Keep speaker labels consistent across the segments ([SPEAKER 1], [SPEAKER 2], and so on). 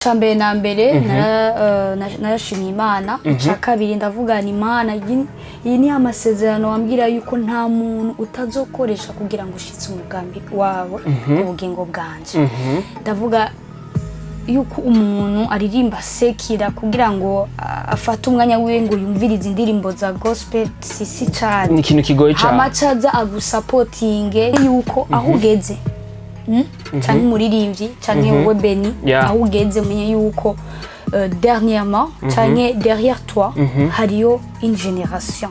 [SPEAKER 1] Icya mbere na mbere narashimye Imana. Icya kabiri ndavuga ni Imana, iyi ni amasezerano wambwira yuko nta muntu utazokoresha kugira ngo ushitse umugambi wawe ku bugingo bwanje. Ndavuga yuko umuntu aririmba sekira kugira ngo afate umwanya wiwe ngo yumvirize indirimbo za gospel si cyane.
[SPEAKER 2] Ni ikintu kigoye cyane.
[SPEAKER 1] Hamacaza agusapotinge yuko aho ugeze, Canke umuririmbyi canke wowe Beni, aho ugeze umenye yuko dernièrement canke derrière toi hariyo une génération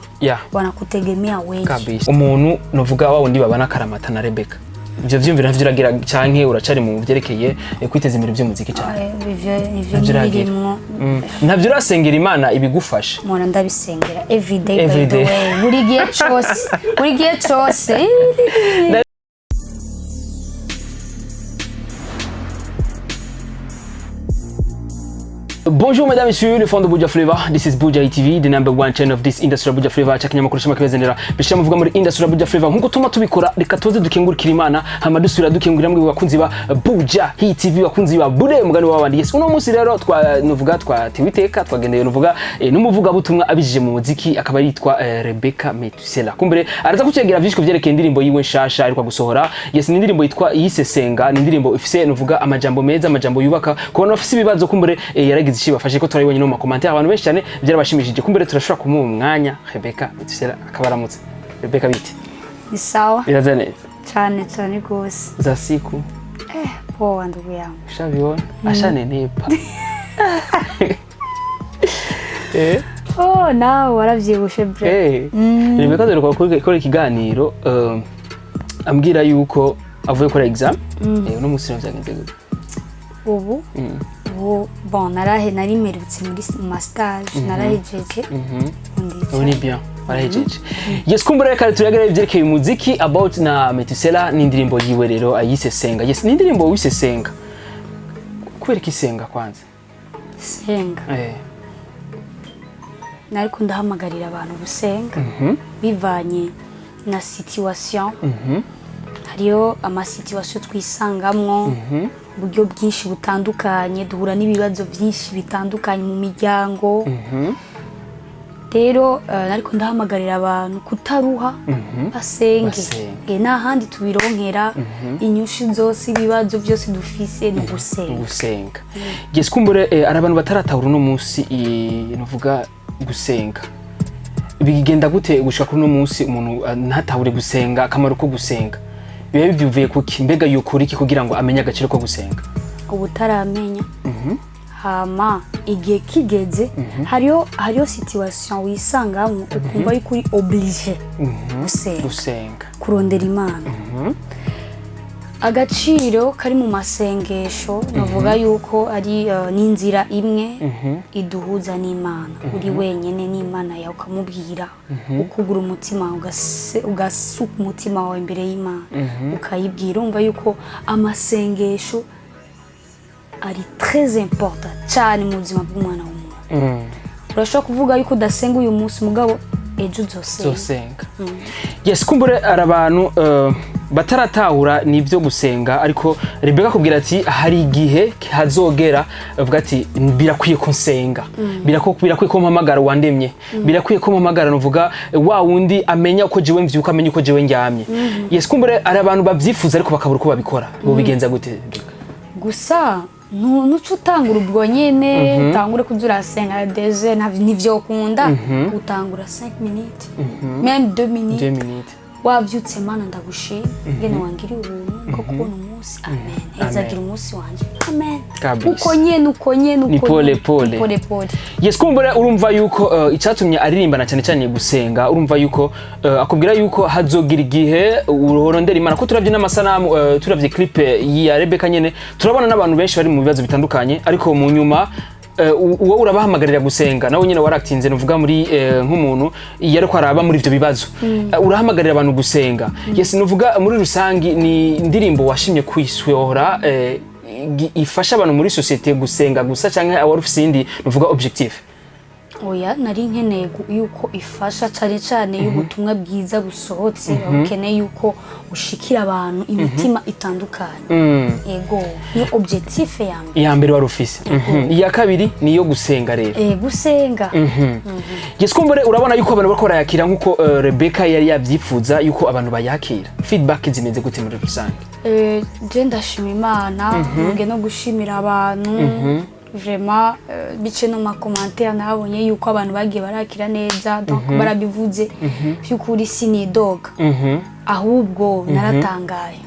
[SPEAKER 1] wanakutegemea wewe.
[SPEAKER 2] Kabisa, umuntu nuvuga wa wundi babana akaramata na Rebecca, ivyo vyiyumviro ntavyo uragira canke uracari mu vyerekeye kwiteza imbere vy'umuziki cyane?
[SPEAKER 1] Ivyo
[SPEAKER 2] Ntavyo uragira.
[SPEAKER 1] ntibirimwo.
[SPEAKER 2] Ntavyo urasengera Imana ibigufasha?
[SPEAKER 1] Mpora ndabisengera every day,
[SPEAKER 2] Every
[SPEAKER 1] by the
[SPEAKER 2] day.
[SPEAKER 1] way, buri gihe cose, buri gihe cose.
[SPEAKER 2] Bonjour mesdames et messieurs, les fans de Buja Flavor. This is Buja TV, the number one channel of this industry Buja Flavor. Chaka nyamakuru shema kibezendera. Bishira muvuga muri industry Buja Flavor. Nkuko tuma tubikora, reka tuze dukengurukira Imana, hama dusubira dukengurira mwe bakunzi ba Buja TV, bakunzi ba Bude mugani w'abandi. Yes, uno munsi rero twa nuvuga twatewe iteka, twagendeye nuvuga n'umuvuga butumwa abijije mu muziki, akaba yitwa Rebecca Metusela. Kumbere araza kucegera vyinshi kuvyerekeye indirimbo yiwe nshasha ariko gusohora. Yes, ni indirimbo yitwa Yisesenga, ni indirimbo ifise nuvuga amajambo meza, amajambo yubaka. Ku bantu bafise ibibazo, kumbere yaragize icyo bafashe ko turabibonye no mu makomantere, abantu benshi cyane byarabashimishije. Kumbere turashobora kumuha umwanya Rebecca Metusela akabaramutse. Rebecca, bite?
[SPEAKER 1] Ni sawa.
[SPEAKER 2] Biraza neza?
[SPEAKER 1] Cane cane gose.
[SPEAKER 2] Za siku?
[SPEAKER 1] Poa, ndugu yangu.
[SPEAKER 2] Ushabiona ashanenepa.
[SPEAKER 1] Oh, nawe waravyibushe bre.
[SPEAKER 2] Rebecca dore gukora ikiganiro, ambwira yuko avuye gukora exam. Uno munsi rero vyagenze gute?
[SPEAKER 1] Ubu ubu bon, narahe narimerutse muri ma stage, narahejeje.
[SPEAKER 2] Ubu ni bien, warahejeje. Yes, kumbura reka turagera ibyerekeye umuziki about na Metusela n'indirimbo yiwe rero ayisesenga. Yes, ni indirimbo wisesenga. Kubera iki isenga kwanza?
[SPEAKER 1] Senga. Nariko ndahamagarira abantu gusenga bivanye na situation. Hariyo ama situation twisangamwo uburyo bwinshi butandukanye, duhura n'ibibazo byinshi bitandukanye mu miryango. Rero nariko ndahamagarira abantu kutaruha, basenge.
[SPEAKER 2] Basenge.
[SPEAKER 1] Nta handi tubironkera inyishu zose, ibibazo byose dufise ni ugusenga.
[SPEAKER 2] Gusenga. Yes, kumbure ari abantu bataratahura uno munsi, nuvuga gusenga bigenda gute gushika kuri uno munsi umuntu ntatahure gusenga, akamaro ko gusenga biba bivuye kuki, mbega yokora iki kugira ngo amenye agaciro ko gusenga?
[SPEAKER 1] Ubu utaramenya, hama igihe kigeze hariyo situation wisangamo ukumva yuko uri obligé gusenga,
[SPEAKER 2] gusenga,
[SPEAKER 1] kurondera Imana. Agaciro kari mu masengesho, navuga yuko ari n'inzira imwe iduhuza n'Imana. Uri wenyine n'Imana yawe, ukamubwira, ukugura umutima wawe, ugasuka umutima wawe imbere y'Imana, ukayibwira. Urumva yuko amasengesho ari très important cyane mu buzima bw'umwana w'umuntu. Urashobora kuvuga yuko udasenga uyu munsi, mugabo ejo uzosenga.
[SPEAKER 2] Zosenga. Yes, kumbure ari abantu bataratahura nivyo gusenga, ariko Rebecca akubwira ati hari igihe hazogera avuga ati birakwiye ko nsenga, birakwiye ko mpamagara wandemye, birakwiye ko mpamagara nuvuga wa wundi amenya uko jewe mvyuka, amenya uko jewe ndyamye. Yes, kumbure ari abantu bavyifuza ariko bakabura uko babikora. Bo bigenza gute, Rebecca?
[SPEAKER 1] Gusa nuca utangura ubwo nyene, utangure kuza urasenga deze ntivyokunda. Utangura 5 minutes, même 2 minutes.
[SPEAKER 2] 2 minutes.
[SPEAKER 1] Wavyutse: "Mana, ndagushima ngene wangiriye ubuntu bwo kubona umunsi, amen, hezagira umunsi wanje, amen."
[SPEAKER 2] Kabisa.
[SPEAKER 1] Uko nyene, uko nyene, uko
[SPEAKER 2] Ni pole
[SPEAKER 1] nyene.
[SPEAKER 2] pole.
[SPEAKER 1] Pole pole.
[SPEAKER 2] Yes, kumbura urumva yuko icyatumye aririmbana cyane cyane gusenga, urumva yuko akubwira yuko hazogira igihe urondera Imana, ko turavye n'amasanamu, turavye clip ya Rebecca nyene, turabona n'abantu benshi bari mu bibazo bitandukanye, ariko mu nyuma uwo urabahamagarira gusenga nawe nyine waratinze nuvuga muri nk'umuntu yariko araba muri ivyo bibazo. Urahamagarira abantu gusenga. Yes, nuvuga muri rusangi ni indirimbo washimye kwisohora ifasha abantu muri société gusenga gusa, canke wari ufise iyindi nuvuga objectif?
[SPEAKER 1] Oya, nari nkeneye yuko ifasha cyane cyane y'ubutumwa bwiza busohotse, ukeneye yuko ushikira abantu imitima itandukanye. Yego, niyo objectif ya mbere.
[SPEAKER 2] Iya mbere wari ufise. Iya kabiri ni iyo gusenga rero.
[SPEAKER 1] Gusenga.
[SPEAKER 2] Yes, kumbure urabona yuko abantu bariko barayakira nkuko Rebecca yari yavyifuza yuko abantu bayakira. Feedback zimeze gute muri rusange?
[SPEAKER 1] Je ndashima Imana, nge no gushimira abantu vraiment, bice no ma commentaire nabonye yuko abantu bagiye barakira neza, donc barabivuze by'ukuri, sinidoga, ahubwo naratangaye.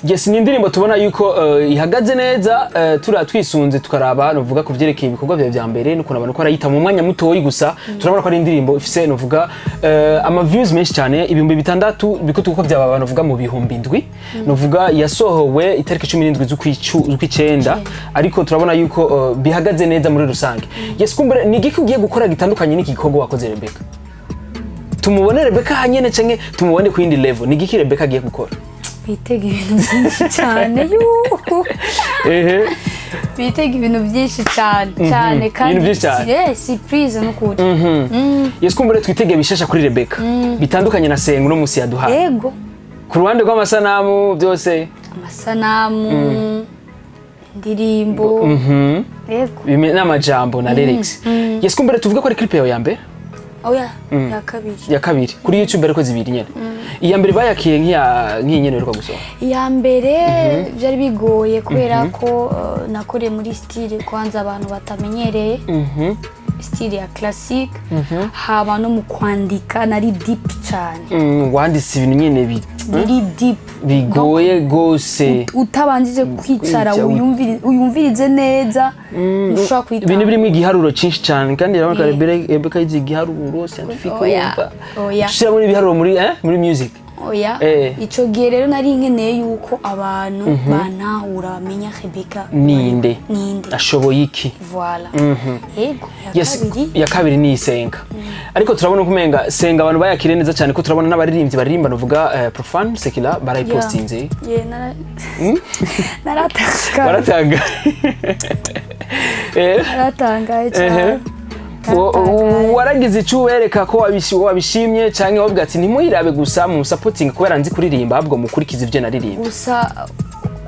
[SPEAKER 2] Yes, ni indirimbo tubona yuko ihagaze neza, turiya twisunze tukaraba nuvuga ku vyerekeye ibikorwa vyawe vya mbere n'ukuntu abantu ko arayita mu mwanya mutoyi gusa, turabona ko ari indirimbo ifise nuvuga ama views menshi cyane, 6000 biko tuko byaba abantu nuvuga mu 7000, nuvuga yasohowe itariki 17 z'ukwicenda, ariko turabona yuko bihagaze neza muri rusange. Yes, kumbure ni igiki ugiye gukora gitandukanye n'iki gikorwa wakoze Rebecca? Tumubone Rebecca hanyene canke tumubone ku yindi level? Ni igiki Rebecca agiye gukora?
[SPEAKER 1] Bitega ibintu byinshi cyane, yuhu. Bitega ibintu byinshi cyane cyane kandi
[SPEAKER 2] Ibintu byinshi cyane.
[SPEAKER 1] Surprise n'ukuri.
[SPEAKER 2] Yes, kumbure twitege bishasha kuri Rebecca bitandukanye na Senga uno musi yaduhaye.
[SPEAKER 1] Yego.
[SPEAKER 2] Ku ruhande rw'amasanamu byose.
[SPEAKER 1] Amasanamu, indirimbo, yego.
[SPEAKER 2] N'amajambo na lyrics. Yes, kumbure tuvuge ko ari clip yawe ya mbere?
[SPEAKER 1] Oya, ya kabiri.
[SPEAKER 2] Ya kabiri kuri YouTube, ariko zibiri nyene. Iya mbere bayakiye nk'iya nk'iyi nyene uheruka gusohora?
[SPEAKER 1] Iya mbere byari bigoye kubera ko nakoreye muri style kwanza abantu batamenyereye, style ya classique, haba no mu kwandika nari deep cyane.
[SPEAKER 2] Wanditse ibintu nyene
[SPEAKER 1] Biri deep.
[SPEAKER 2] Bigoye gose.
[SPEAKER 1] Utabanjije kwicara uyumvirize neza, ntushobora kwitanga.
[SPEAKER 2] Ibintu birimo igiharuro cyinshi cyane, kandi urabona ko Rebecca yize igiharuro scientifique.
[SPEAKER 1] Oya,
[SPEAKER 2] Wumva
[SPEAKER 1] oya.
[SPEAKER 2] ushyira muri ibiharuro muri music.
[SPEAKER 1] Oya. Ico gihe rero nari nkeneye yuko abantu bantahura, bamenya Rebecca
[SPEAKER 2] ninde,
[SPEAKER 1] ninde,
[SPEAKER 2] ashoboye iki.
[SPEAKER 1] Voilà, yego, ya kabiri.
[SPEAKER 2] Ya kabiri ni Isenga, ariko turabona ko umenga Senga abantu bayakiriye neza cyane, ko turabona n'abaririmbyi baririmba nuvuga profane, secular barayipostinze.
[SPEAKER 1] Ye, naratangaye.
[SPEAKER 2] Baratanga.
[SPEAKER 1] Naratangaye cyane. Naratangaye.
[SPEAKER 2] Waragize icyo ubereka ko wabishimye cyangwa wavuga ati ntimuyirabe gusa mu supporting kubera nzi kuririmba, ahubwo mukurikize ibyo naririmba?
[SPEAKER 1] Gusa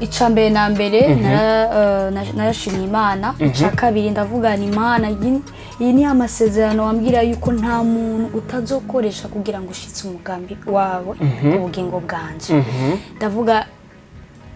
[SPEAKER 1] icya mbere na mbere narashimye Imana. Icya kabiri ndavuga ni Imana, iyi ni amasezerano wambwira yuko nta muntu utazokoresha kugira ngo ushitse umugambi wawe ku bugingo bwanje. Ndavuga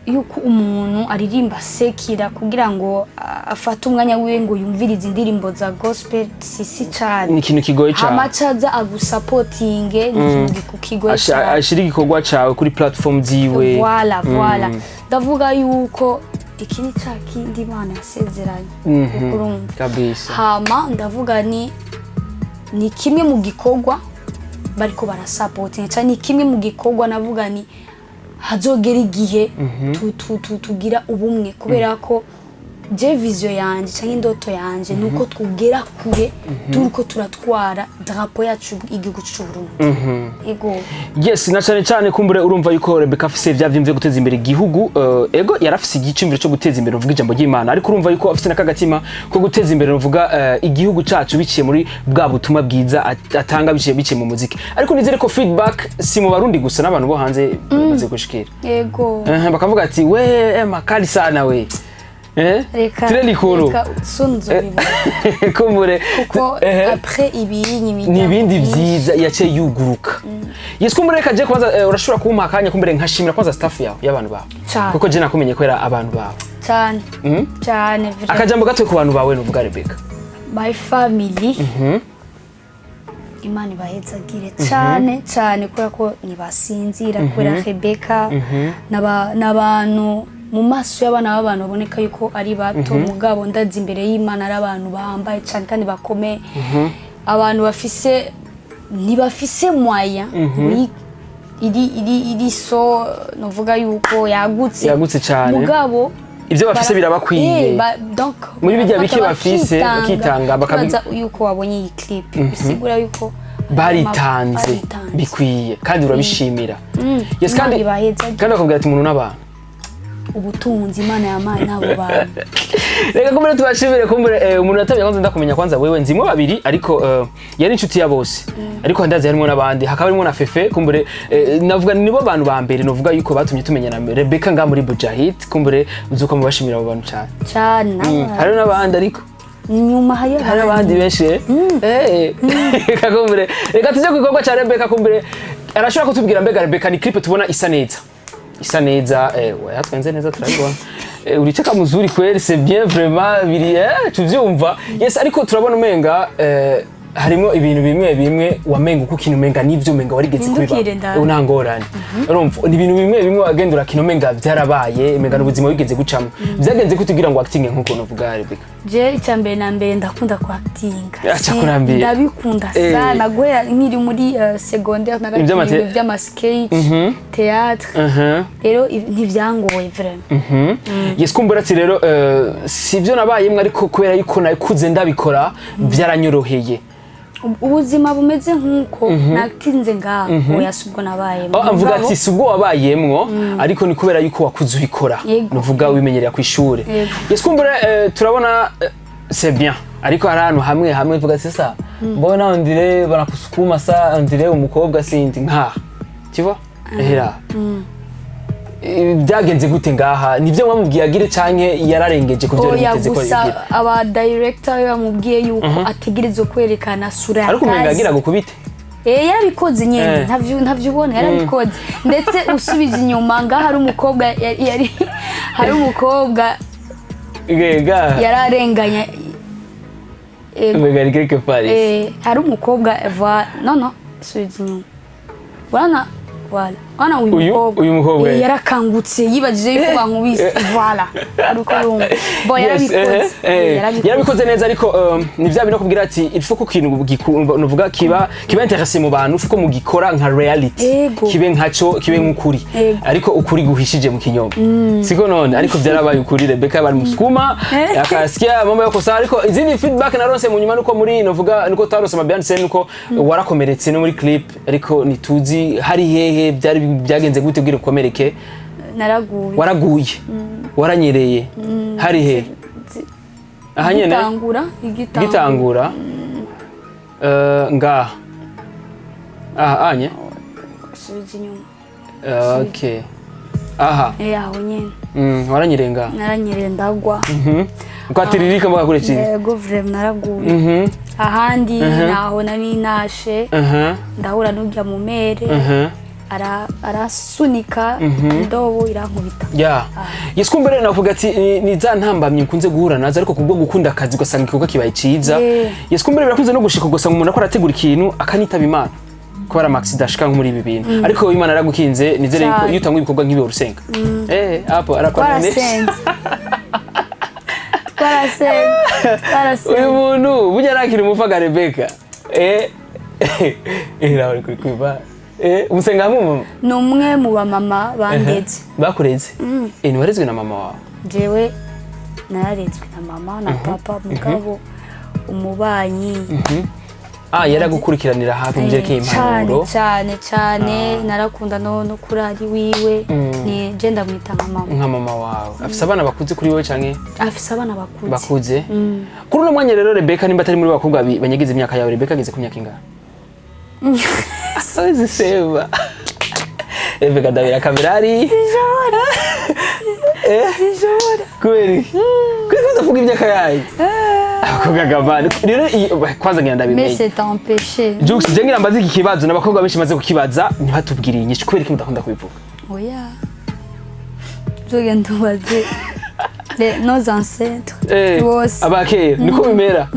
[SPEAKER 1] yuko umuntu aririmba secular kugira ngo afate umwanya wiwe ngo yumvirize indirimbo za gospel sisi cyane.
[SPEAKER 2] Ni ikintu kigoye cyane.
[SPEAKER 1] Amacaza agusapotinge ni ikintu kigoye cyane.
[SPEAKER 2] Ashira igikorwa cawe kuri platform ziwe.
[SPEAKER 1] Voilà, ndavuga yuko iki ni cya kindi Imana yasezeranye, kuko urumva hama ndavuga ni kimwe mu gikorwa bariko barasapotinga cyane, ni kimwe mu gikorwa navuga ni hazogera igihe tugira ubumwe, kubera ko je vision yanje cyangwa indoto yanje ni uko tugera kure turiko turatwara drapeau yacu, igihugu cy'u Burundi. Ego.
[SPEAKER 2] Yes, na cyane cyane kumbure urumva yuko Rebecca afise vya vyumviro guteza imbere igihugu. Ego, yarafise igicumviro cyo guteza imbere uvuga ijambo ry'Imana, ariko urumva yuko afise n'akagatima ko guteza imbere uvuga igihugu cacu biciye muri bwa butumwa bwiza atanga biciye mu muziki. Ariko nizere ko feedback si mu Barundi gusa, n'abantu bo hanze bamaze gushikira.
[SPEAKER 1] Ego.
[SPEAKER 2] Bakavuga ati we makali sana we,
[SPEAKER 1] Reka
[SPEAKER 2] très likuru.
[SPEAKER 1] Reka soon nzobibona.
[SPEAKER 2] Kumbure
[SPEAKER 1] kuko après ibi
[SPEAKER 2] ni ibindi vyiza yaciye yuguruka. Yes, kumbure reka je kwanza urashobora kumpa akanya kumbure nkashimira kwanza staff yawe y'abantu bawe?
[SPEAKER 1] Cane.
[SPEAKER 2] Kuko je nakumenye kubera abantu bawe.
[SPEAKER 1] Cyane cyane vraiment.
[SPEAKER 2] Akajambo gato ku bantu bawe nuvuga Rebecca.
[SPEAKER 1] My family, Imana ibahezagire cyane cyane, kubera ko ntibasinzira kubera Rebecca. N'abantu mu maso y'abana b'abantu baboneka yuko ari bato, mugabo ndazi imbere y'Imana ari abantu bahambaye cyane kandi bakomeye. Abantu bafise ntibafise moyen iri so novuga yuko yagutse.
[SPEAKER 2] Yagutse cyane.
[SPEAKER 1] Mugabo
[SPEAKER 2] Ibyo bafise birabakwiye.
[SPEAKER 1] Donc
[SPEAKER 2] Muri bijya bike
[SPEAKER 1] barafata
[SPEAKER 2] bafise, bakitanga,
[SPEAKER 1] Tubaza yuko wabonye iyi clip bisigura yuko
[SPEAKER 2] baritanze.
[SPEAKER 1] Baritanze.
[SPEAKER 2] Bikwiye kandi urabishimira. Yes,
[SPEAKER 1] Imana
[SPEAKER 2] kandi
[SPEAKER 1] ibahezagire.
[SPEAKER 2] kandi bakubwira ati umuntu n'abantu.
[SPEAKER 1] Ubutunzi Imana yampaye n'abo bantu.
[SPEAKER 2] Reka kumbure tubashimire. Kumbure umuntu yatabye kwanza ndakumenya kwanza wewe nzimwe babiri, ariko yari inshuti ya bose, ariko ndazi harimo n'abandi, hakaba harimo na Fefe. Kumbure navuga nibo bantu ba mbere novuga yuko batumye tumenya na Rebecca nga muri Bujahid. Kumbure uzuko mubashimira abo bantu cyane.
[SPEAKER 1] Cyane.
[SPEAKER 2] Hariho n'abandi, ariko
[SPEAKER 1] Nyuma hariyo
[SPEAKER 2] hari abandi benshi. Reka kumbure, reka tujye ku gikorwa cya Rebecca. Kumbure arashobora kutubwira, mbega Rebecca, ni clip tubona isa neza, isa neza, yatwenze neza, turabibona. Ulicheka mzuri kweli, c'est bien vraiment, biri tuvyumva. Yes, ariko turabona umenga harimo ibintu bimwe bimwe wamenga uko ukintu umenga nivyo, umenga warigeze kubiba.
[SPEAKER 1] Hindukire ndani.
[SPEAKER 2] Nta ngorane. Urumva ni ibintu bimwe bimwe wagenda urakina umenga byarabaye, umenga n'ubuzima wigeze gucamo. Byagenze kutugira ngo acting nkuko uvuga, Rebecca?
[SPEAKER 1] Je, icya mbere na mbere ndakunda kwakitinga.
[SPEAKER 2] Acha kurambira.
[SPEAKER 1] Ndabikunda sana guhera nkiri muri secondaire, narakina ibintu by'ama sketch, théâtre. Rero ntivyangoye vraiment.
[SPEAKER 2] Yes, kumbura ati rero si byo nabayemwe, ariko kubera yuko nakuze ndabikora byaranyoroheye.
[SPEAKER 1] Ubuzima bumeze nk'uko natinze ngaho, oya, si ubwo nabayemo.
[SPEAKER 2] Aho avuga ati si ubwo wabayemwo, ariko ni kubera yuko wakuze ubikora.
[SPEAKER 1] Yego.
[SPEAKER 2] Nuvuga wimenyerera ku ishuri.
[SPEAKER 1] Yego.
[SPEAKER 2] Yes, kumbura turabona c'est bien, ariko hari ahantu hamwe hamwe vuga ati sasa mbona on dirait banakusukuma sa, on dirait umukobwa sindi nka tu vois ehera. Byagenze gute ngaha? Nibyo mwamubwiye agire canke yararengeje ku byo
[SPEAKER 1] Oya,
[SPEAKER 2] yari ko
[SPEAKER 1] gusa
[SPEAKER 2] yigira?
[SPEAKER 1] Aba director bamubwiye yuko ategerezwa kwerekana sura ya
[SPEAKER 2] Ariko umenga
[SPEAKER 1] kazi.
[SPEAKER 2] agira gukubite.
[SPEAKER 1] Yarabikoze nyene. Ntavyo ubona, yarabikoze. Ndetse usubije inyuma ngaha hari umukobwa yari hari umukobwa
[SPEAKER 2] Gega.
[SPEAKER 1] yararenganya.
[SPEAKER 2] Umenga ni quelque part ici.
[SPEAKER 1] Hari umukobwa va, no no, subiza inyuma, urabona, voilà, urabona uyu
[SPEAKER 2] Uyu?
[SPEAKER 1] mukobwa.
[SPEAKER 2] Uyu mukobwa, eh.
[SPEAKER 1] Yarakangutse yibajije yuko bankubise, voilà, ariko yumva bo
[SPEAKER 2] Yes,
[SPEAKER 1] yarabikoze. Yarabikoze.
[SPEAKER 2] Yarabikoze neza, ariko ni bya bintu kubwira ati il faut ko ikintu nuvuga kiba intéressé mu bantu, faut ko mugikora nka reality, kibe nkaco, kibe nk'ukuri, ariko ukuri guhishije mu kinyoma, siko none? Ariko byarabaye ukuri, Rebecca bari musukuma akasikia mambo yako sawa. Ariko izindi feedback naronse mu nyuma nuko muri novuga nuko taronse ama behind scene nuko warakomeretse no muri clip, ariko ntituzi hari hehe byari byagenze gute kugira ukomereke.
[SPEAKER 1] Naraguye.
[SPEAKER 2] Waraguye, waranyereye, hari he? Aha nyene?
[SPEAKER 1] Igitangura, igitangura.
[SPEAKER 2] Gitangura. Ngaha aha anye?
[SPEAKER 1] Subiza inyuma.
[SPEAKER 2] Okay, aha.
[SPEAKER 1] Aho nyene.
[SPEAKER 2] Waranyereye ngaha?
[SPEAKER 1] Naranyereye, ndagwa.
[SPEAKER 2] Ukatiririka mpaka kure chini?
[SPEAKER 1] Yego, vraiment naraguye. Ahandi naho nari nashe, ndahura n'urya mu mere, arasunika indobo irankubita.
[SPEAKER 2] Ya, yes, kumbere navuga ati ni za ntambamyi nkunze guhura nazo, ariko kubwo gukunda akazi ugasanga igikorwa kibaye ciza. Yes, kumbere birakunze no gushika ugasanga umuntu akora ategura ikintu akanitaba Imana kubera ama accident ashika nko muri ibi bintu, ariko Imana yaragukinze. Nizere yuko
[SPEAKER 1] Cyane.
[SPEAKER 2] iyo utanga ibikorwa nk'ibi urusenga hapo arakwamenesha.
[SPEAKER 1] Twarasenze, twarasenze, twarasenze.
[SPEAKER 2] Uyu muntu burya arakira umufaga Rebecca. Nawe kuri kwiba umusenga hamwe mama?
[SPEAKER 1] Ni umwe mu bamama bandeze.
[SPEAKER 2] Bakureze? Ntiwarezwe na mama wawe?
[SPEAKER 1] Jewe nararezwe na mama na papa, mugabo umubanyi.
[SPEAKER 2] Ah, yaragukurikiranira hafi mu byerekeye
[SPEAKER 1] Cyane.
[SPEAKER 2] impanuro?
[SPEAKER 1] Cyane cyane, narakunda no kurara iwiwe. Ni je ndamwita nka mama.
[SPEAKER 2] Nka mama wawe. Afise abana bakuze kuri wowe canke?
[SPEAKER 1] Afise abana bakuze.
[SPEAKER 2] Bakuze. Kuri uno mwanya rero Rebecca, nimba atari muri bakobwa banyegeza imyaka yawe, Rebecca ageze ku myaka ingana? Awezi sema. Rebecca, ndabira kamera ari
[SPEAKER 1] Sinshobora. Sinshobora.
[SPEAKER 2] Kubera iki? Kubera ko utavuga imyaka yayo abakobwa gavani rero kwanza ngira
[SPEAKER 1] Mais
[SPEAKER 2] ndabimenye.
[SPEAKER 1] c'est un péché.
[SPEAKER 2] Jux, je ngira mbaze iki kibazo n'abakobwa benshi maze kukibaza ntibatubwiriye inyishu. Kubera iki mudakunda kubivuga?
[SPEAKER 1] Oya, uzogenda ubaze nos ancêtres bose.
[SPEAKER 2] Abakera niko bimera,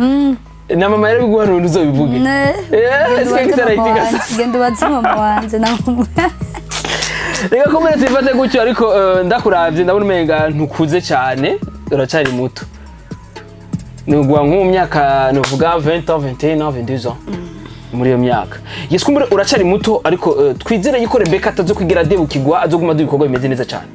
[SPEAKER 2] na mama yarabiguhanura ntuzobivuge.
[SPEAKER 1] Ne, genda
[SPEAKER 2] siko
[SPEAKER 1] ubaze
[SPEAKER 2] kitarayitika
[SPEAKER 1] mama wanje,
[SPEAKER 2] sasa.
[SPEAKER 1] genda ubaze mama wanje nawe.
[SPEAKER 2] Reka kumere tubifate gutyo, ariko ndakuravye ndabona umenga ntukuze cyane, uracari muto. Nugwa nko mu myaka nuvuga 20 ans, 21 ans, 22 ans, muri iyo myaka. Yes, kumbure uracari muto, ariko twizere yuko Rebecca atazokwigira adebukirwa, azoguma aduha ibikorwa bimeze neza cyane.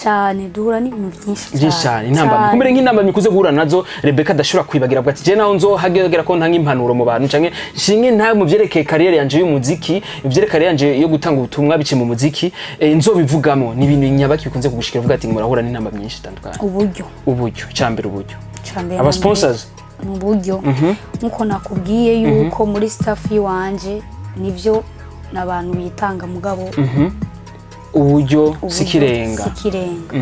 [SPEAKER 1] Cyane, duhura n'ibintu byinshi.
[SPEAKER 2] Byinshi cyane, intambamyi. Kumbere nk'intambamyi ukuze guhura nazo Rebecca adashobora kwibagira, avuga ati: "Je naho nzohagera ko ntanga impanuro mu bantu canke nshinge ntawe mu vyerekeye carrière yanje y'umuziki, ivyerekeye carrière yanje yo gutanga ubutumwa biciye mu muziki, nzobivugamo." Ni ibintu nyabaki bikunze kugushikira uvuga ati murahura n'intambamyi nyinshi zitandukanye?
[SPEAKER 1] Uburyo.
[SPEAKER 2] Uburyo, cyambere uburyo.
[SPEAKER 1] Icambere.
[SPEAKER 2] Aba sponsors.
[SPEAKER 1] Ni uburyo, nkuko nakubwiye yuko muri staff y'iwanje nibyo n'abantu bitanga, mugabo
[SPEAKER 2] uburyo
[SPEAKER 1] uburyo
[SPEAKER 2] sikirenga.
[SPEAKER 1] Sikirenga.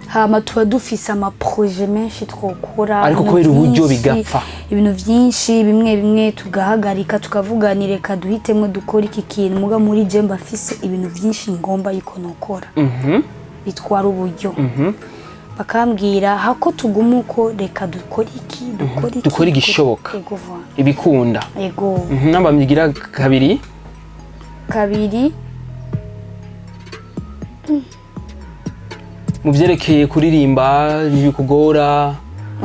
[SPEAKER 1] Hama tuba dufise ama projets menshi twokora,
[SPEAKER 2] Ariko
[SPEAKER 1] ibintu
[SPEAKER 2] kubera uburyo
[SPEAKER 1] vyinshi,
[SPEAKER 2] bigapfa.
[SPEAKER 1] Ibintu byinshi bimwe bimwe tugahagarika, tukavuga ni reka duhitemo dukora iki kintu. Muga muri je mba mfise ibintu byinshi ngomba yuko nokora, bitwara uburyo. Bakambwira hako tuguma uko, reka dukore iki, dukore iki.
[SPEAKER 2] Dukore igishoboka.
[SPEAKER 1] Ego, voilà.
[SPEAKER 2] Ibikunda.
[SPEAKER 1] Ego.
[SPEAKER 2] Nambamyi igira kabiri?
[SPEAKER 1] Kabiri.
[SPEAKER 2] Mu vyerekeye kuririmba ntibikugora?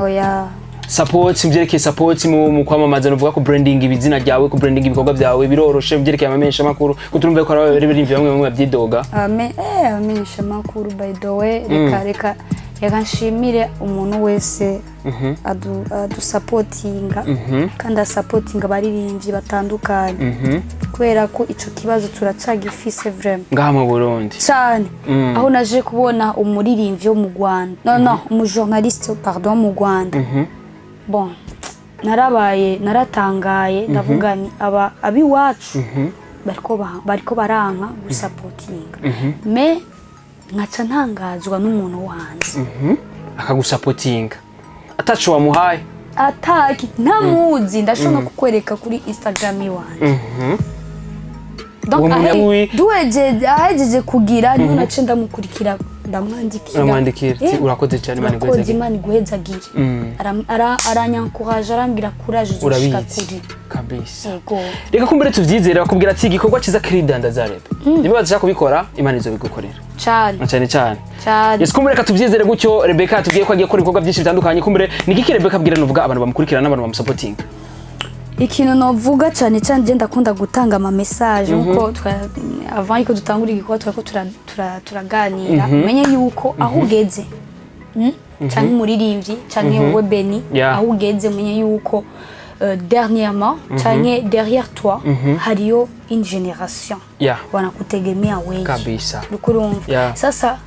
[SPEAKER 1] Oya.
[SPEAKER 2] Support, mu vyerekeye support mu kwamamaza, nuvuga ko branding ibizina ryawe, ku branding ibikorwa byawe biroroshe mu vyerekeye amamenyesha makuru, ko turumva ko ari abaririmbyi bamwe bamwe babyidoga?
[SPEAKER 1] Abamenyesha makuru, by the way, reka nshimire umuntu wese adusapotinga kandi asapotinga abaririmbyi batandukanye, kubera ko ico kibazo turacagifise vraiment.
[SPEAKER 2] Ngaha mu Burundi.
[SPEAKER 1] Cyane. Aho naje kubona umuririmbyi wo mu Rwanda, no, umujournaliste, pardon, wo mu Rwanda, bon, narabaye naratangaye, ndavuga ni aba abiwacu bariko baranka gusapotinga, mais nkaca ntangazwa n'umuntu wo hanze.
[SPEAKER 2] Akagusapotinga ataco wamuhaye.
[SPEAKER 1] Ataki ntamuzi, ndashobora no kukwereka kuri Instagram iwanje. Donc,
[SPEAKER 2] Uwo muntu
[SPEAKER 1] duhejeje, ahejeje kugira niho nace ndamukurikira, ndamwandikira.
[SPEAKER 2] Uramwandikira ati, "Urakoze cyane, Imana
[SPEAKER 1] Urakoze,
[SPEAKER 2] iguhezagire."
[SPEAKER 1] Imana iguhezagire. Aranyankuraje, arambwira courage, uzoshika
[SPEAKER 2] Urabizi
[SPEAKER 1] kure.
[SPEAKER 2] Kabisa.
[SPEAKER 1] Yego.
[SPEAKER 2] Reka kumbere tuvyizere, bakubwira ati igikorwa cyiza kiridandaza. Rebe niba badashaka kubikora, Imana izobigukorera.
[SPEAKER 1] Cyane.
[SPEAKER 2] Na cyane cyane.
[SPEAKER 1] Cyane.
[SPEAKER 2] Yes, kumbure reka tuvyizere gutyo. Rebecca tubwiye ko agiye gukora ibikorwa byinshi bitandukanye. Kumbure ni igiki Rebecca abwira nuvuga abantu bamukurikirana n'abantu bamusapotinga?
[SPEAKER 1] Ikintu novuga cyane cyane, je ndakunda gutanga ama message, nkuko avant yuko dutangura igikorwa twariko turaganira, umenye yuko aho ugeze, Canke umuririmbyi canke wowe Beni, aho ugeze umenye yuko dernièrement canke derrière toi hariyo une génération wanakutegemea wewe. Uriko urumva?
[SPEAKER 2] Yeah.
[SPEAKER 1] Sasa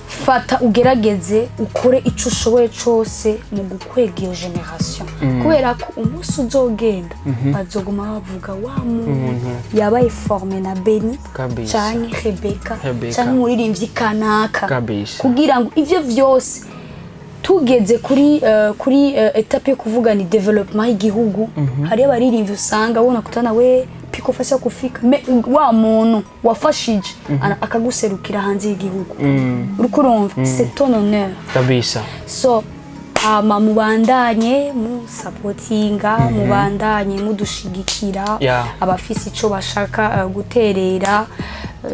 [SPEAKER 1] fata ugerageze ukore icyo ushoboye cyose mu gukwega iyo génération, kubera ko umunsi uzogenda bazoguma bavuga wa muntu yabaye formé na Beni canke Rebecca
[SPEAKER 2] Rebecca.
[SPEAKER 1] canke umuririmbyi kanaka, kugira ngo ivyo vyose tugeze kuri étape yo kuvuga ni développement y'igihugu, hariyo abaririmbyi usanga ubona kutana we piko fasha kufika mais wa muntu wafashije akaguserukira hanze y'igihugu, uriko urumva, c'est ton honneur. So hama mubandanye musapotinga, mubandanye mudushigikira. Abafise ico bashaka guterera,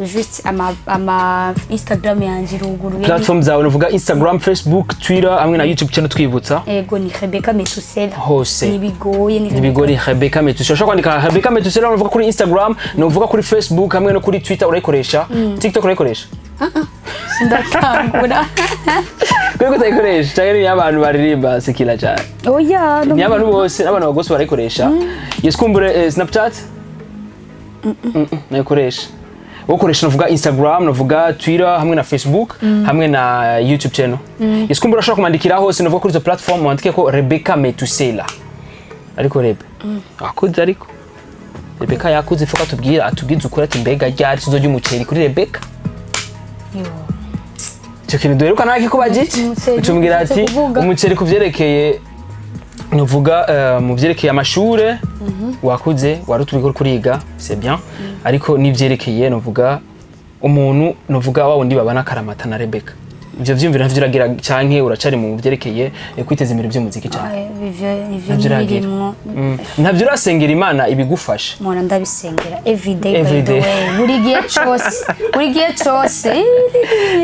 [SPEAKER 1] juste ama Instagram yanje iruguruye.
[SPEAKER 2] Platform zawe, nuvuga Instagram, Facebook, Twitter hamwe na YouTube channel, twibutsa.
[SPEAKER 1] Ego, ni Rebecca Metusela.
[SPEAKER 2] Hose.
[SPEAKER 1] Nibigoye, ni
[SPEAKER 2] Ibigori Rebecca Metusela. Ushobora kwandika Rebecca Metusela, uvuga kuri Instagram, nuvuga kuri Facebook hamwe no kuri Twitter. Urayikoresha? TikTok urayikoresha?
[SPEAKER 1] Sindatangura.
[SPEAKER 2] Kuri ko utayikoresha cyangwa ni abantu baririmba sikila cyane?
[SPEAKER 1] Oya, no.
[SPEAKER 2] Ni abantu bose, n'abantu bagose barayikoresha. Yes, kumbure Snapchat nayikoresha. Ukoresha nuvuga Instagram, nuvuga Twitter hamwe na Facebook hamwe na YouTube channel. Yes, kumbure urashobora kumandikira hose, nuvuga kuri izo platform wandike ko Rebecca Metusela. Ariko Rebe akuze, ariko Rebecca yakuze, ifuka atubwira, atubwize ukuri ati mbega ryari tuzorya umuceri kuri Rebecca?
[SPEAKER 1] Yo.
[SPEAKER 2] Icyo kintu duheruka nawe kikubajije.
[SPEAKER 1] Umuceri,
[SPEAKER 2] ucumbwira ati
[SPEAKER 1] ushatse kuvuga.
[SPEAKER 2] Umuceri ku vyerekeye nuvuga mu vyerekeye amashure wakuze wari utubiko kuriga, c'est bien, ariko n'ivyerekeye nuvuga umuntu nuvuga wa wundi babana akaramata na Rebecca, ivyo vyumviro ntavyo uragira canke uracari mu vyerekeye kwiteza imbere vy'umuziki cyane?
[SPEAKER 1] Ivyo
[SPEAKER 2] Ntavyo uragira.
[SPEAKER 1] ntibirimwo.
[SPEAKER 2] Ntavyo urasengera Imana ibigufasha?
[SPEAKER 1] Mpora ndabisengera everyday,
[SPEAKER 2] Every
[SPEAKER 1] by the
[SPEAKER 2] day.
[SPEAKER 1] way, buri gihe cose, buri gihe cose.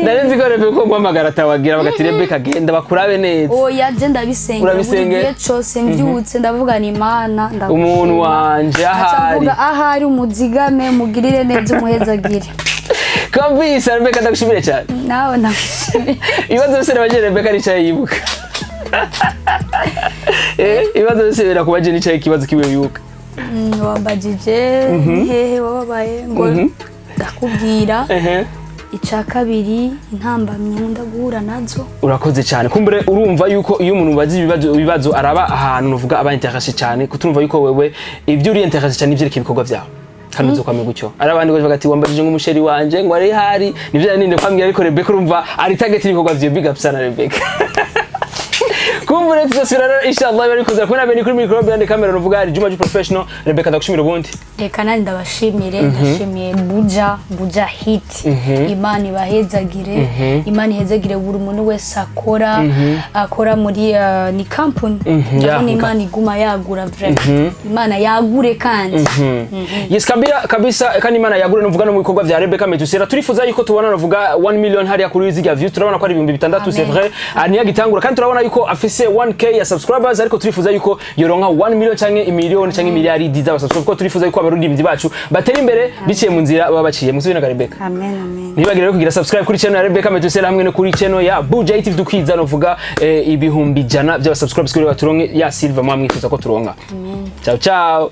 [SPEAKER 2] Nari nzi ko Rebecca ko guhamagara atawagira bagati Rebecca genda bakurabe neza.
[SPEAKER 1] Oya, je ndabisengera buri
[SPEAKER 2] Urabisengera?
[SPEAKER 1] gihe cose. Mvyutse ndavuga ni Imana, ndagushima.
[SPEAKER 2] Umuntu wanje
[SPEAKER 1] Nkaca
[SPEAKER 2] ahari.
[SPEAKER 1] mvuga ahari umuzigame, umugirire neza, umuhezagire.
[SPEAKER 2] Kabisa, Rebecca, ndagushimire cyane.
[SPEAKER 1] Nawe ndagushimiye.
[SPEAKER 2] Ibibazo byose nabaje Rebecca nicaye yibuka. Ibibazo byose birakubaje, nicaye ikibazo kimwe wibuka.
[SPEAKER 1] Wambajije ni hehe wababaye, ngo ndakubwira. Icya kabiri, intambamyi nkunda guhura nazo.
[SPEAKER 2] Urakoze cyane. Kumbure urumva yuko iyo umuntu ubaza ibibazo araba ahantu nuvuga aba intéressé cyane, kutumva yuko wewe ibyo uri intéressé cyane ivyerekeye ibikorwa byawe kandi uzokwame gutyo. Ari abandi bavuga ati wambajije ngo umuchéri wanje ngo ari hari nivyo ninde kwambwira, ariko Rebecca urumva ari target ibikorwa vyiwe. Big up sana, Rebecca. Kumbure tuzosubira rero inshallah bari kuza kubona beni kuri micro, behind camera nuvuga ari Juma G Professional. Rebecca, ndagushimira ubundi.
[SPEAKER 1] Reka nandi ndabashimire, ndashimiye Buja Hit. Imana ibahezagire, Imana ihezagire buri muntu wese akora muri ni company. Ndabona Imana iguma yagura, vraiment Imana yagure kandi.
[SPEAKER 2] Yes, kabira kabisa, kandi Imana yagure nuvuga no mu bikorwa vya Rebecca Metusera. Turifuza yuko tubona nuvuga 1 million hariya kuri zirya views. Turabona ko ari 6000, c'est
[SPEAKER 1] Amen.
[SPEAKER 2] vrai. Ah, niyo agitangura, kandi turabona yuko afise 1K ya subscribers, ariko turifuza yuko yoronka 1 million canke imiliyoni canke imiliyaridi z'aba subscribers, kuko turifuza yuko abaririmbyi bacu batera imbere biciye mu nzira baba baciye musubire na Rebecca.
[SPEAKER 1] Amen, amen.
[SPEAKER 2] Ntibagire rero kugira subscribe kuri channel ya Rebecca Metusera hamwe no kuri channel ya Buja TV, dukwiza novuga 100,000 by'aba subscribers kuri baturonke ya silver mwamwifuza ko turonka.
[SPEAKER 1] Amen.
[SPEAKER 2] Ciao ciao.